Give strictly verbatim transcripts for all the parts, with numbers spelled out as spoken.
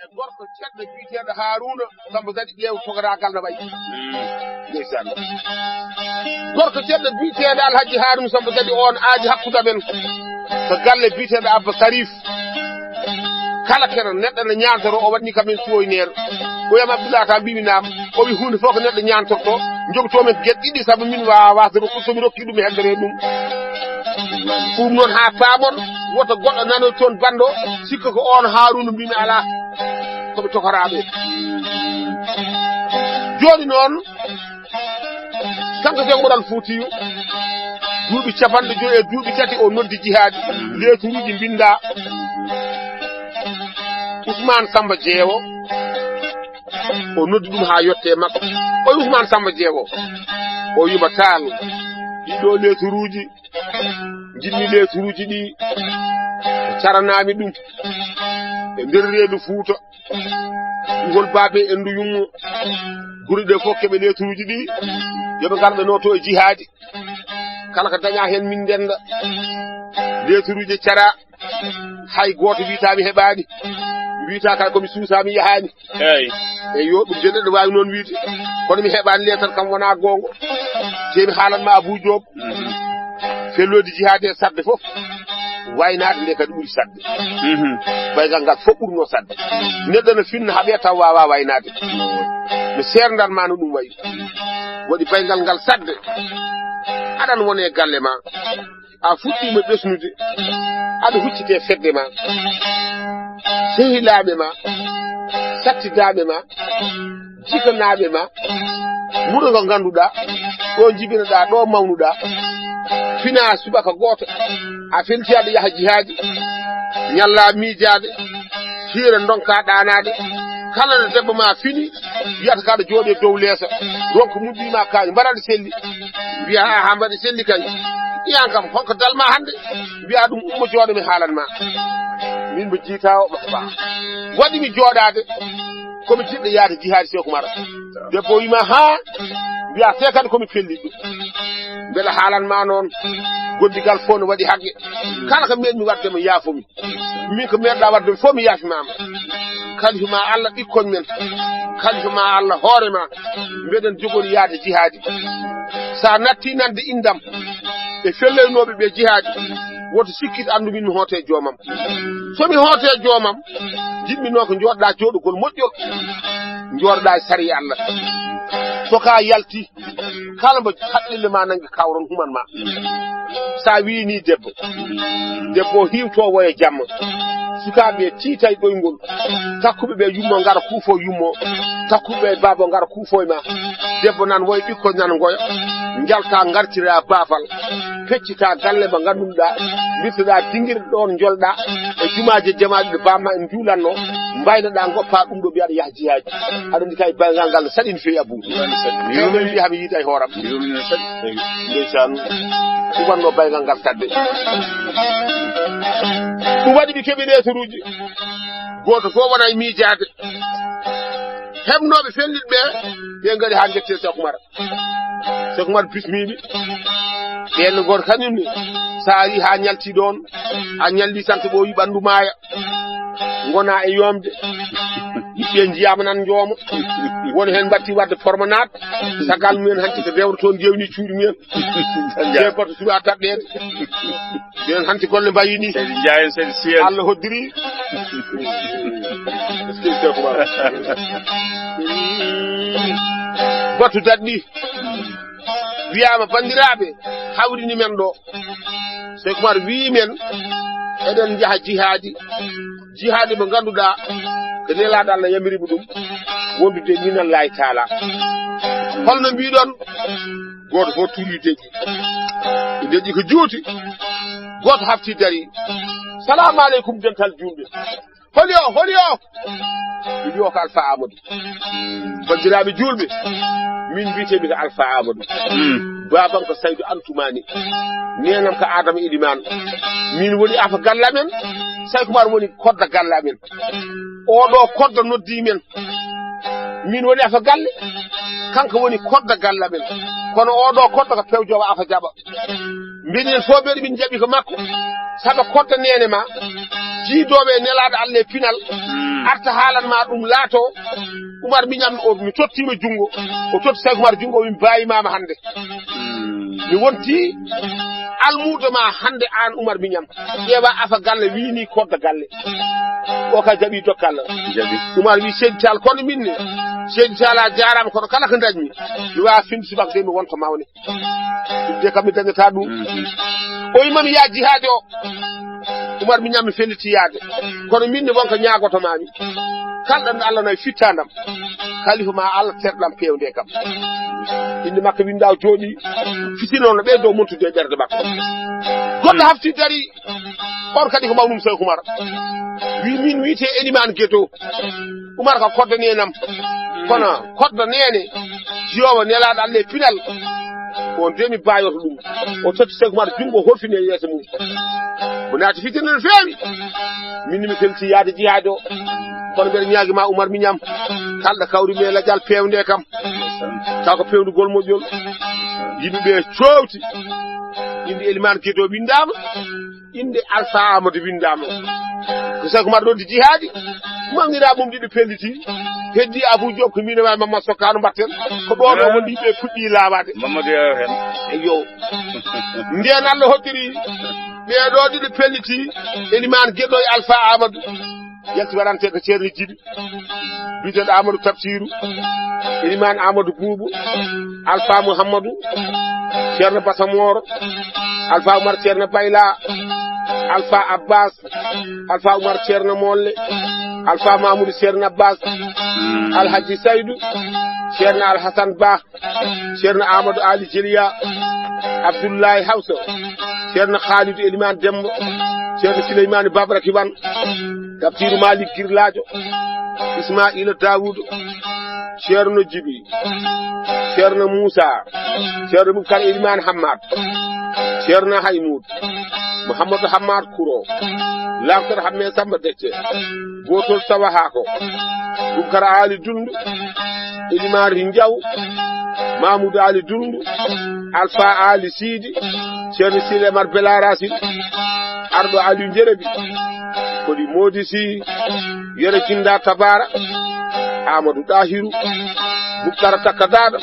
E gorko ceɗɗo biyeteeɗo Haaruuna Samba Gadi, ƴeew togoraagal no wayi. Ndeysaan. Gorko ceɗɗo biyeteeɗo Alhaji Haaruuna Samba Gadi, oon aadi hakkunde amen. Ko galle biyeteeɗo Abba Sarif. Kala kene neɗɗo ne ñaantoro, o waɗni kam en suwoyneero. O wiyam Abdoulaye Tall, mbimi naam. O wi huunde fof ko neɗɗo ñaantorto, jogotoo men geɗe ɗiɗi, sabu min waawaa wasde rokkude, so mi rokki ɗum, mi heddere ɗum. Ɗum noon haa paamon, woto goɗɗo nano toon banndo, sikka ko oon Haaruuna mbimi alaa. Ko ɓe tokoraaɓe. Jooni noon, kanko Seeku Umar Fuutiyu, duuɓi capanɗe joyi e duuɓi tati o noddi jihaadi, leeturuuji mbinndaa. Usmaan Samba Jeewo, o noddi ɗum haa yotte makko. O wi Usmaan Samba Jeewo, o yima Taal, ɗiɗo leeturuuji, njiɗmi leeturuuji ɗi, caranaami ɗum e nder reedu Fuuta. Ngol baabe e ndu yummo. Gure ɗe fof keɓe leeturuuji ɗi, yo ɓe ngar ɓe nooto e jihaadi. Kala ko dañaa heen min ndennda. Leeturuuji cara, hay gooto wiyata mi heɓaani. Wiyata kala ko mi suusaa mi yahaani. Eey. Eey, yo ɗum de neɗɗo waawi noon wiyde. Kono mi heɓaani leetar kam wonaa goonga. Te mi haalan ma Abuu Joob. Mhm. Felloodi jihaade e saɗde fof, waynaade nde kadi ɓuri saɗde. Mhm. Baygal ngal fof ɓurno saɗde. Neɗɗo no finna haɓe taw waawa waynaade. No seerndal ma no ɗum wayi. Waɗi baygal ngal saɗde. Aɗan wone galle ma. A fuɗɗiima ɓesnude. Aɗa huccite fedde ma. Sehilaaɓe ma. Sattidaaɓe ma. Jikanaaɓe ma, wuro ngo ngannduɗaa, ɗo njibinoɗaa, ɗo mawnuɗaa, fina subaka gooto, a felti aɗa yaha jihaadi, ñalla miijaade, hiira ndonka ɗaanaade, kala nde debbo ma fini, wiyata ko aɗa jooɗi e dow leeso, ronka muddi ma kañum, mbaɗa aɗa selli, mbiya a haa mbaɗa selli kañum, iyan kam, honko dalma hannde, mbiya ɗum ummo jooɗo mi haalan ma, min mbo jiita o, waɗi mi jooɗaade, Komi jiɗɗo yaade jihaadi Seeku Umar. Debbo o wiima, haa, mbiya, te kadi komi pelliɗɗo. Mbeɗa haalan ma noon, goddigal fof no waɗi haqqe. Kala ko meeɗmi waɗde mo, yaafo mi. Min ko meeɗɗa waɗde fof, mi yaafimaama. Kalifa ma Allah ɓikkon men. Kalifa ma Allah hoore ma. Mbeɗen jogori yaade jihaadi. Sa natti nande indam e felloynooɓe ɓe jihaadi, woto sikkit anndu min mi hoote joomam. So mi hoote joomam, jiɗmi noon ko njooɗɗa jooɗugol moƴƴol, njooɗɗa e sariya Allah. So ka yalti, kala mbo haqqille ma nangi kawron human ma. Sa wini debbo, debbo o hiwto woya jamma. Sukaaɓe tiitay ɗoyngol. Takkuɓe ɓe yummo ngara kuufo yummo. Takkuɓe ɓe baaba ngara kuufo e ma. Debbo nan woya ɓikkon nan ngoya. Njalta ngartira baafal. Peccita galle mo ngannduɗaa, mbirtoɗaa dingirɗe ɗoon njolɗaa e jumaaje jamaaɗe ɗe bamma en njuulanno, mbaynoɗaa ngoppa ɗum ɗo mbiyaɗa yaha jihaaji. Aɗa anndi kay baygal ngal saɗi no feewi Abou. Wallaahi saɗi. Mi Kay yuumii. Mbiya mi yiida e hooram. Mi yuumii no saɗi. Eyi, ndeysaan. Ɗum wannoo baygal ngal saɗde. Ɗum waɗi ɓe keɓi leetaruuji. Gooto fof wona e miijaade. Heɓnooɓe fellitɓe ɓe, ɓe ngari haa njettee Seeku Umar. Seeku Umar bismiiɓe. Ɓeen no gooto kañum ne. So a ari haa ñalti ɗoon, a ñalli tan ko ɓooyi ɓanndu maaya. Ngona e yoomde. Ɓiɓɓe njiyaama nan njooma. Won heen mbatti waɗde promenade. Sagal mumen hanti ko rewde toon, jewni cuuɗi mumen. Nde goto suɓa taɓɓeede. Ɓeen hanti golle mbayi ni. Seydi Njaay en, Seydi Siyel. Allah hoddiri. Batu daɗɗi. Wiyaama, banndiraaɓe, hawrini men ɗo. Seeku Umar wii men, eɗen njaha jihaadi. Jihaadi mo ngannduɗaa, ko Nelaaɗo Allah yamiri mo ɗum, wondude minallaahi taala. Holno mbiɗon? Gooto fof tuuri deƴƴi. Ɓe deƴƴi ko juuti. Gooto hafti dari. Salaamu aleykum, dental juulɓe. Holi o, holi o? Ɓe mbi o ko Alfa Amadou. Banndiraaɓe juulɓe, min mbiyetee-mi ko Alfa Amadou. Mm. Baabam ko Saydu Antumani. Neenam ko Adama Ilimaan. Min woni afa galle amen. Seeku Umar woni kodda galle amen. Oɗo kodda noddi men. Min woni afa galle. Kanko woni kodda galle amen. Kono oɗo kodda ko pewjoowo afa jaɓa. Mbeɗen fof mbeɗa min jaɓi ko makko. Saɗa kodda neene ma. jiidooɓe e nelaaɗo Allah e pinal, arta haalan ma ɗum laato. Umar Miñam o, mi tottiima junngo, o totti Seek Umar junngo, min mbaayii maama hannde. Mi wonti almuudo ma hannde aan Umar Miñam. Ƴeewa afa galle, wii ni kodda galle. O ka jaɓi dokkal. Jaɓi. Umar wi Seydi Taal, kono min ne, Seydi Taal a jaaraama, kono kala ko ndañmi, mi waawa finde subaka de mi wonto mawni. Ɗum de kam mi dañata ɗum. O wi mami ya jihaade o. Umar Miñam mi felliti yaade. Kono min ne wonko ñaagoto mami. Kalɗan Allah nayi fittandam. Kalifa ma Allah terɗam pewnde kam. Inde makko winda o jooɗi. Fitina on no ɓeydo montude e ɓerde makko. Goɗɗo hafti dari. On kadi ko mawnum Seeku Umar. Wi min wiyte Elimaan Gedo. Umar ka koddani en am. Kono kodda neene, jiyoowo nelaaɗo Allah e pinal. On de mi baayoto ɗum. O totti Seeku Umar junngo holfini e yeeso mum. Mo naati fitina no feewi. Min mi felti yaade jihaade o. Kono mbeɗa ñaagi ma Umar Miñam. Kalɗa kawri me lajal pewnde kam. Taw ko pewndugol moƴƴol. Yimɓe ɓe coowti. Inde Elimaan Gedo winndama. Inde Alfa Amadou winndama. Ko Seeku Umar ɗon di jihaadi. Mawnira mum ɗiɗi pelliti. Heddi Abou Diop ko min e Mamma Sokka no mbatten. Ko ɗo ɗo woni ɓe puɗɗi laawaade. Mamadou Yero hen. Eyyo. Nden Allah hoddiri. Ɓe ɗo ɗiɗi pelliti. Elimaan Gedo e Alfa Amadou. Yalti waɗante ko Ceerno Jibi. Biyeteeɗo Amadou Tafsiru. Elimaan Amadou Buubu. Alfa Mouhamadou. Ceerno Basa Moro. Alfa Umar Ceerno Bayla. Alfa Abbas. Alfa Umar Ceerno Molle. Alfa Mamoudou Ceerno Abbas. Alhaji Saydou. Ceerno Alhasan Ba. Ceerno Amadou Ali Jeliya. Abdoulaye Hawsa. Ceerno Khalidou Eliman Dembo. Ceerno Souleymane Babra Kiban. Tafsiru Malik Girlajo. Ismaila Dawudu. Ceerno Jibi. Ceerno Moussa. Ceerno Boubacar Eliman Hammad. Ceerno Haymoud. Mouhamadou Hammad Kouro. Laftar Hamme Samba Decce. Gotol Sawa Hako. Boubacar Ali Dundu. Elimar Diaw. Mamoudou Ali Dundu. Alpha Ali Sidi. Ceerno Silemar Belarasin. Arɗo Aliou Jerebi. Kodi Modi Si. Yero Jinda Tabara. Amadou Dahiru. Boubacar Takka Dada.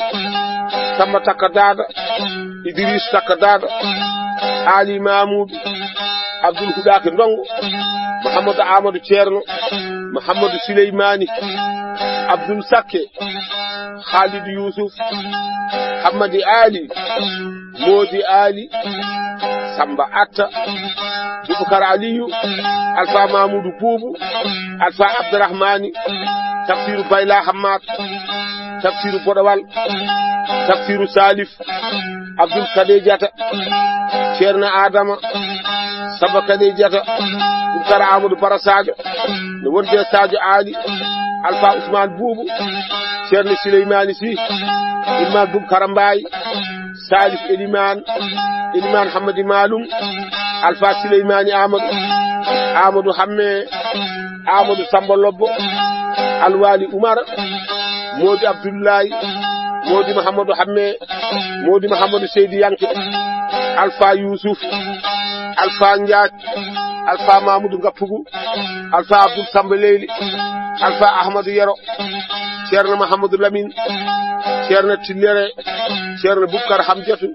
Samba Takka Dada. Idriss Takka Dada. Ali Mamoudou. Abdoul Huɗaake Ndongo. Mouhamadou Amadou Ceerno. Mouhamadou Souleymani. Abdoul Sakke. Khalid Youssouf. Hammadi Ali. Modi Ali. Samba Atta. Boubacar Aliou. Alpha Mamoudou Boubou. Alpha Abdourahmani. Tafsiru Bayla Hammad. Tafsiru Bodowal. Tafsiru Salif. Abdoul Kadejata. Ceerno Adama. Samba Kadejata. Boubacar Amadou Bara Sadio. No wonde Sadio Ali. Alpha Ousmane Boubou. Ceerno Souleymani Sy. Imam Boubacar Mbaye. Salif Eliman. Eliman Hammadi Malum. Alpha Souleymani Amadou. Amadou Hamme. Amadou Samba Lobbo. Alwali Umar. Modi Abdoulaye. Modi Mouhamadou Hamme. Modi Mouhamadou Seydi Yanke. Alpha Youssouf. Alpha Ndiaye. Alpha Mamoudou Gappougou. Alpha Abdoul Samba Leyli. Alpha Ahmadou Yero. Ceerno Mahamadou Lamine. Ceerno Tillere. Ceerno Boubacar Hamdiatou.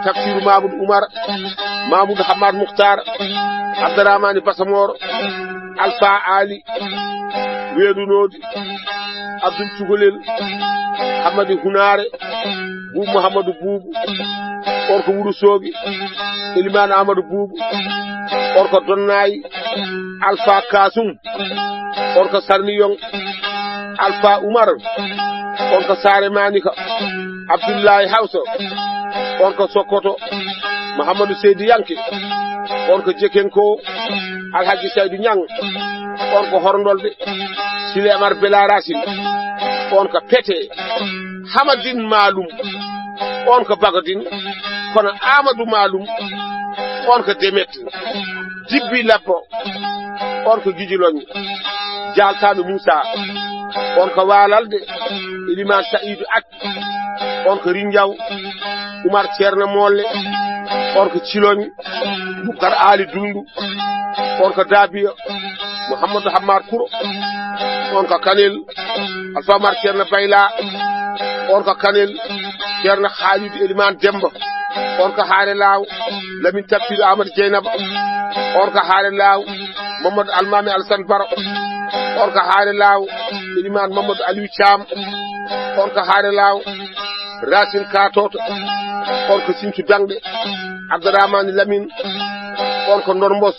Tafsiru Mamoudou Oumar. Mamoudou Hamad Moukhtar. Abdourahmane Basamoro. Alpha Ali. Weedu Noodi. Abdoul Cugolel. Hammadi Hunaare. Buubu Mouhamadou Boubou. Orko Wuro Soogi. Eliman Amadou Boubou. Orko Donnayi. Alpha Kasum. Orko Sarniyon. Alpha Umar. Orko Sare Manika. Abdoulaye Hawsa. Orko Sokoto. Mouhamadou Seydi Yanke. Orko Jekenko. Alhaji Saydu Ñang. Orko Horndolde. Sile Amar Belarasin. Orko Pete. Hamadin Malum. Orko Bagadin. Kono Amadou Malum. Orko Demet. Jibbi Lappo. Orko Gijiloñ. Jaltano Moussa. Orko Walalde. Eliman Saïdou Ak. Orko Rinjaw. Umar Ceerno Molle. On ko Ciloñ, Bukar Ali Dundu. On ko Dabiya, Mouhamadou Hammar Kuro. On ko Kanel, Alpha Mar Ceerno Bayla. On ko Kanel, Ceerno Halidou Elimane Demba. On ko Haare Laaw, Lamine Tafsir Amadou Dieynaba. On ko Haare Laaw, Mamadou Almami Alassane Baro. On ko Haare Laaw, Elimane Mamadou Aliou Thiam. On ko Haare Laaw, Racine Katoto. On ko Sinthiou Dangde, Abdourahmane Lamine. On ko Ndormbos,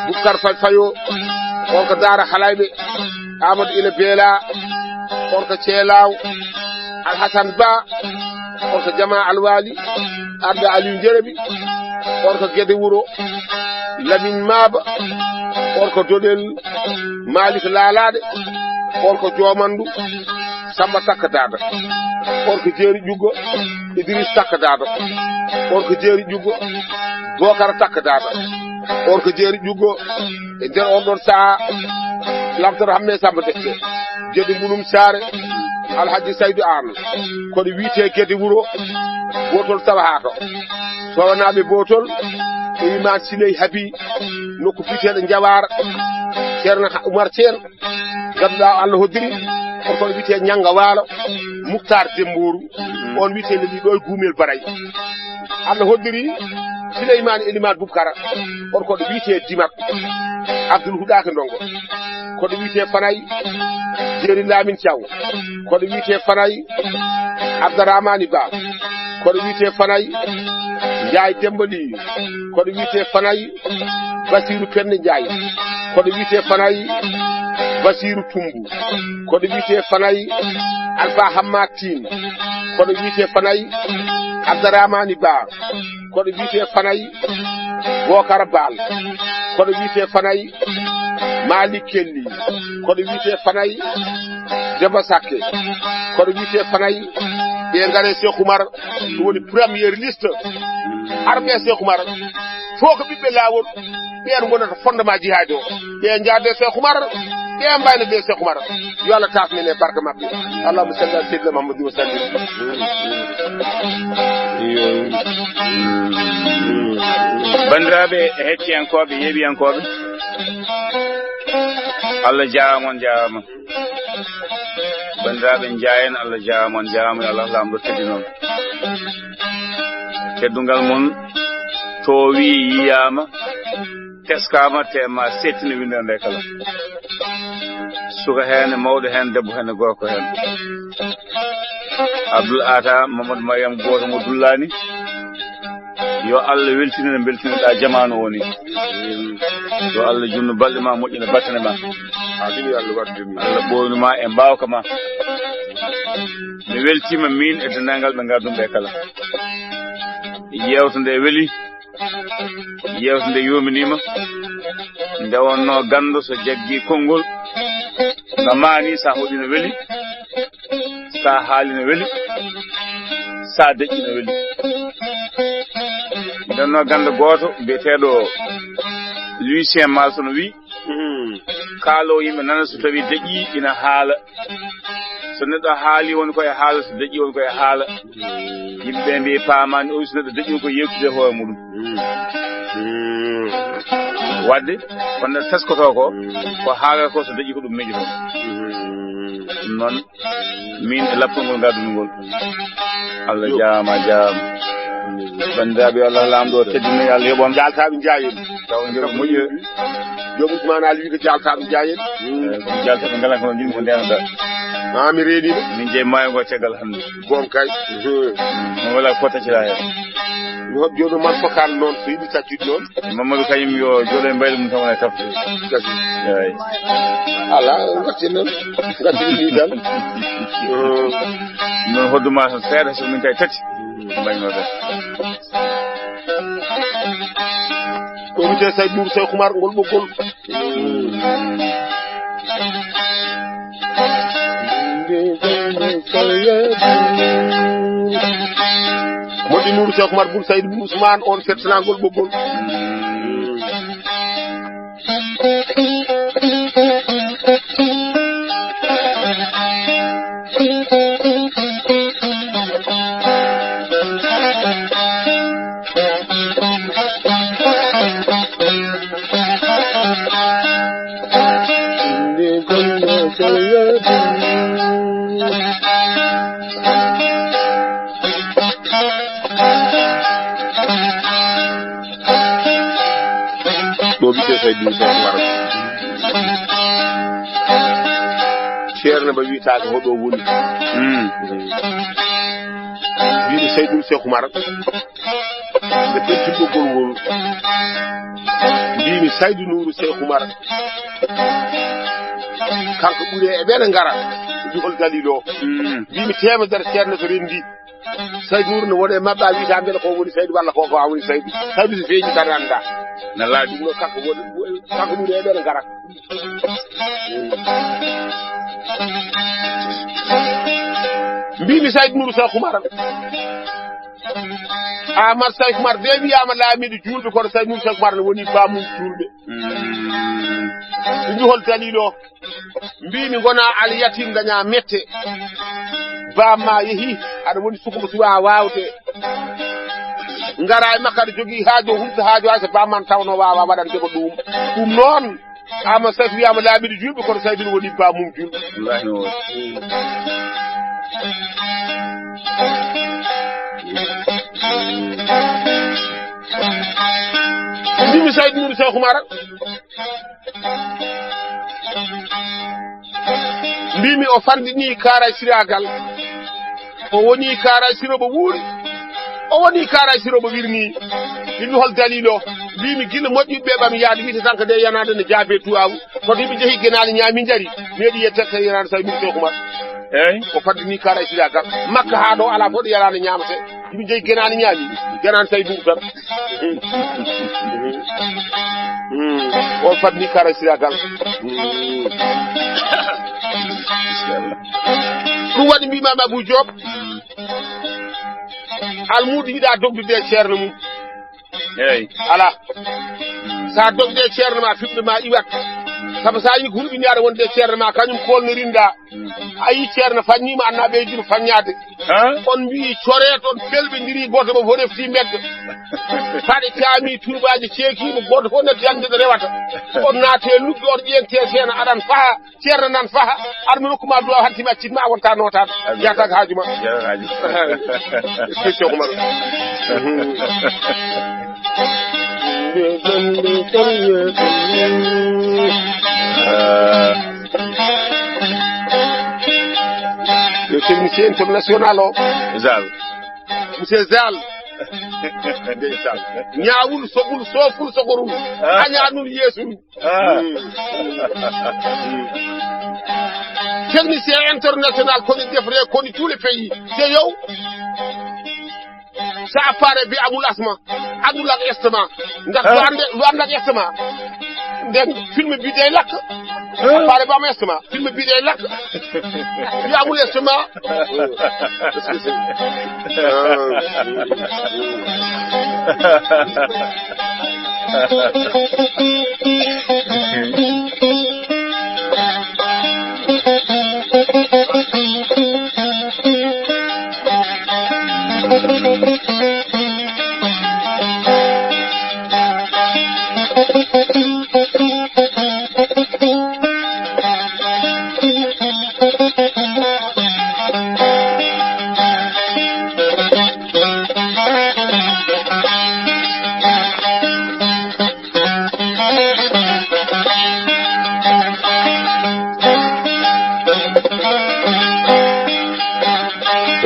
Boubacar Faye Fayo. On ko Daara Halayɓe, Amadou Ila Beela. On ko Ceelaaw, Alhassane Ba. On ko Jama Alwali, Arda Aliou Jarabi. On ko Gede Wuro, Lamine Maba. On ko Doɗel, Malick Lalaɗe. On ko Jomandu, Samba Takka Dada. On ko Jeeri Ƴuggo, Idriss Takka Dada. On ko Jeeri Ƴuggo, Bokara Takka Dada. On ko Jeeri Ƴuggo, e nder on ɗon saha, lamtoto Hamme Samba Dette. Gede Mbulum Saare, Alhaji Saydu Aan. Kono wiyetee Gede Wuro, Bootol Sawahaato. Sowanaaɓe Bootol, e Iman Siley Habi, nokku biyeteeɗo Njawar, Ceerno Umar Ceen. Ganduɗa Allah hoddiri, on ko wiyete Ñanga Waalo, Muktar Dembooru, on wiyete nde ɗo e Guumel Baray. Allah hoddiri Sileymaani Elimaan Bubkara, on ko wiyete Dimak, Abdul Huɗaake Ndongo, ko wiyete Fanay, Jeeri Laamin Thiaw, ko wiyete Fanay, Abdarahmani Ba, ko wiyete Fanay, Njaay Demba Li, ko wiyete Fanay, Basiru Pende Njaay, ko wiyete Fanay, Basiru Tumbu, ko wiyete Fanay, Alfa Hamma Tin, ko wiyete Fanay, Abdarahmani Ba, ko wiyete Fanay, Bokara Bal, ko wiyete Fanay, Malik Kelli, ko wiyete Fanay, Demba Sakke, ko wiyete Fanay, ɓe ngare Cheikh Oumar, ɗum woni première liste, arɓe Cheikh Oumar, fof ko ɓiɓɓe laawol, ɓeen ngonata fondement jihaadi o. Ɓe njaade Cheikh Oumar, ɓe mbayna ɓe Cheikh Oumar. Yo Allah taas men e barka maɓɓe. Allahumma salli ala sayyidina Muhammadin wa sallim. Iyo. Banndiraaɓe hettiyankooɓe, yeeɓiyankooɓe, Allah jaaraama, on jaaraama. Banndiraaɓe Njaayeen, Allah jaaraama, on jaaraama, yo Allah laamɗo teddi noon. Teddungal mon toowi, yiyaama, teskaama, te ma seettine winndere nde kala. Suka heen e mawɗo heen, debbo heen e gorko heen. Abdoul Ata, Mamadou Mariam, gooto mo dullaani. Yo Allah weltine no mbeltinoɗaa jamaanu o ni. Yo Allah junnu balɗe ma, moƴƴina battane ma. Amin, yo Allah waɗ ɗum. Allah ɓooynu ma e mbaawka ma. Mi weltiima miin e denndaangal ɓe ngardunɓe kala. Yeewtere nde weli, yeewtere nde yoominii ma. Nde wonnoo ganndo so jaggii konngol, no maani, so a hoɗi no weli, so a haali no weli, so a deƴƴi no weli. Nde wonnoo ganndo gooto biyeteeɗo Lucien Malson wii, Mhm. Kaaloowo yimɓe nana, so tawii deƴƴii ina haala. So neɗɗo haali woni ko e haala, so deƴƴii woni ko e haala. Mhm. Yimɓe ɓe mbiyi paamaani, o so neɗɗo deƴƴi woni ko yeewtude e hoore muɗum. Mhm. Mhm. Waɗde, kono neɗɗo teskotoo ko, mhm, ko haalata ko, so deƴƴii ko ɗum miijotoo. Mhm. Ɗum noon, min e lappol ngol ngadumi ngol. Allah jaaraama, a jaaraama. Banndiraaɓe, yo Allah laamɗo teddina, yo Allah yoɓ on. Jaaltaaɓe Njaayeen. Taw en njoɓa moƴƴere. Joom Usmaan Ali wi ko jaaltaaɓe Njaayeen. Eh, ko jaaltaaɓe ngala ko jiɗmi ko ndeenata. Ah, mi reeniima. Min jeyi maayo ngo caggal hannde. Goonga kay. Mo wala ko taccira heen. Mi hoɗ jooɗo man fokaani noon, so yiɗi taccude noon. Mamadou Kañum yo jooɗo e mbaydi mum tan wona e tafde. Gasi. Eeyi. Alaa, gasi noon. Gasi nii tan. Noon hodduma tan seeɗa, so min kay tati. Mbayno tan. Ko wiyetee Sayd Nour Cheikh Oumar ngol ɓoggol. Moƴƴi Nour Cheikh Oumar Boun Saïd Boun Ousmane, on settanagol ɓoggol. Ɗo ɓiɓɓe Saydu Seeku Umar. Ceerno Ba wiyetaake hoɗo woni. Mm. Wiyde Saydu Seeku Umar. Nde ɓetti ɓoggol ngol, mbimi Saydu Nuuru Seeku Umar, kanko ɓuri e ɓeɗe ngara. Mbi hol dalil o? Mm. Mbimi teemedere ceerno to rendi. Saydu Nuuru ne wona e maɓɓe, a wiyata mbele ko woni Saydu walla ko ko a woni Saydu. Saydu so feeñi tan annda. Na laaɓi. Ɗum noon kanko woni, kanko ɓuri e ɓeɗe ngara. Mbimi Saydu Nuuru Seeku Umar. Amar Seeku Umar de wiyama laamiɗo juulɓe, kono Saydu Nuuru Seeku Umar ne woni bamum juulɓe. Mm. Ɓe mbi hol dalil o? Mbimi gona al yatim daña mette. Bamma yeehi, aɗa woni suka mo suwa wawde. Ngara e makko aɗa jogii haajo, humta haajo, hay so bamma tawno wawa waɗande ko ɗum. Ɗum noon. Ama Saydu wiyama laamiɗo juulɓe, kono Saydu ne woni bamum juulɓe. Wallahi no woni. Mbimi Saydu Nuuru Seeku Umar. Mbimi o fandini Kara Siragal. O woni Kara Siro mo wuuri. O woni Kara Siro mo wirni. Mbimi hol dalil o? Mbimi gila moƴƴuɓe ɓam yaade wiite tan ko nde yanaade ne jaabe duwawu. Kono yimɓe jehi genaali ñaami njari. Meeɗi yette ka yanaade Saydu Nuuru Seeku Umar. Eyyi. O faddini Kara Siragal. Makka haa ɗo ala fof ɗo yanaade ñaamate. Yimɓe jehi genaali ñaami. Yanaade Saydu Nuuru tan. Mm. O faddini Kara Siragal. Mm. Ɗum waɗi mbimami Abou Diop. Almuudo yiɗa dogdude e ceerno mum. Eyyi. Ala. Sa dogde e ceerno ma, fiɓde ma iwat. Sabu sa yi ko hulɓini aɗa wonde e ceerno ma, kañum kolnirinda. Mm. A yi ceerno fannima, anna ɓeydima fanñade. Hein? On mbi core ton pelɓe ndiri, goto mo fof refti medde. Paɗe caami, turbaji ceekima, goto fof natti hande ɗo rewata. On naate lugge, on ƴeente seena, aɗan faha. Ceerno nan faha, ar mi rokkuma duwa, hanti mi accit ma, a wonta notaɗo. Amin. Yata ko haaju ma. Yata ko haaju. Question ko maɗo. Yo technicien international o. Zal. Monsieur Zal. Ndeysaan. Ñaawul, sogul, sooful, sogorul. Ah. Añaanul, yeesul. Ah. Mm. Mm. Technicien international, koni defre, koni tous les pays. Te yow, sa appare bi amul asma, andul ak estama. Ndax lu ànd, lu ànd ak estama. Dégg nga, film bi day lakk. Ah. Appare bi am estama, film bi day lakk. Bi amul estama.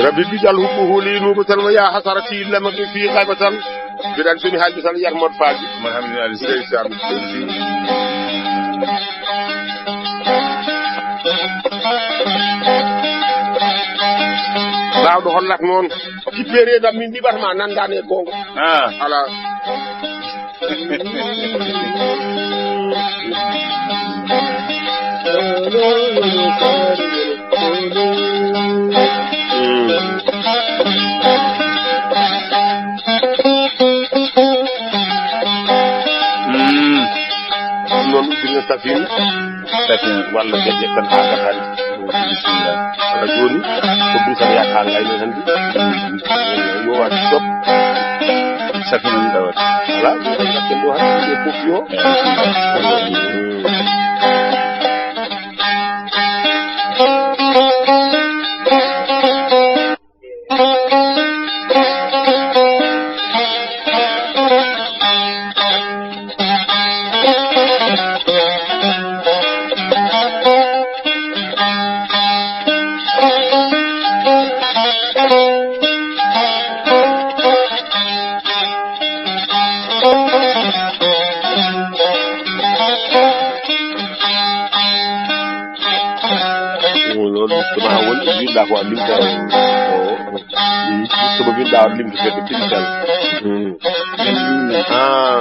Rabbi bijal hubbu huli nubu tan wa ya hasarati lamaki fi ghaibatan. Mbiɗa anndi so mi haaldi tan, yiyat Modou Fadi. Alhamdulillah. Ndeysaan. Baawɗo hollat noon, jippere ɗam min ɗiɓata ma nanndaani e goonga. Ah. Alaa. Mm. Ɗum noon uddina safin. Safin. Walla ɓe ƴettan haa gatani. Bisimilla. Wala jooni, ko ɗum tan yaha haa ngayno hannde. Yo waɗ stop. Safin ɗawat. Voilà, ɗum tan ƴetten ɗo hannde, ɗe fof yo. Eh, bisimilla. Mm. Ma won ɗo jiɗɗa ko a limta. Sobo jiɗɗa a limta fedde piɗital. Ah,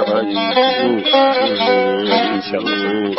inchallah.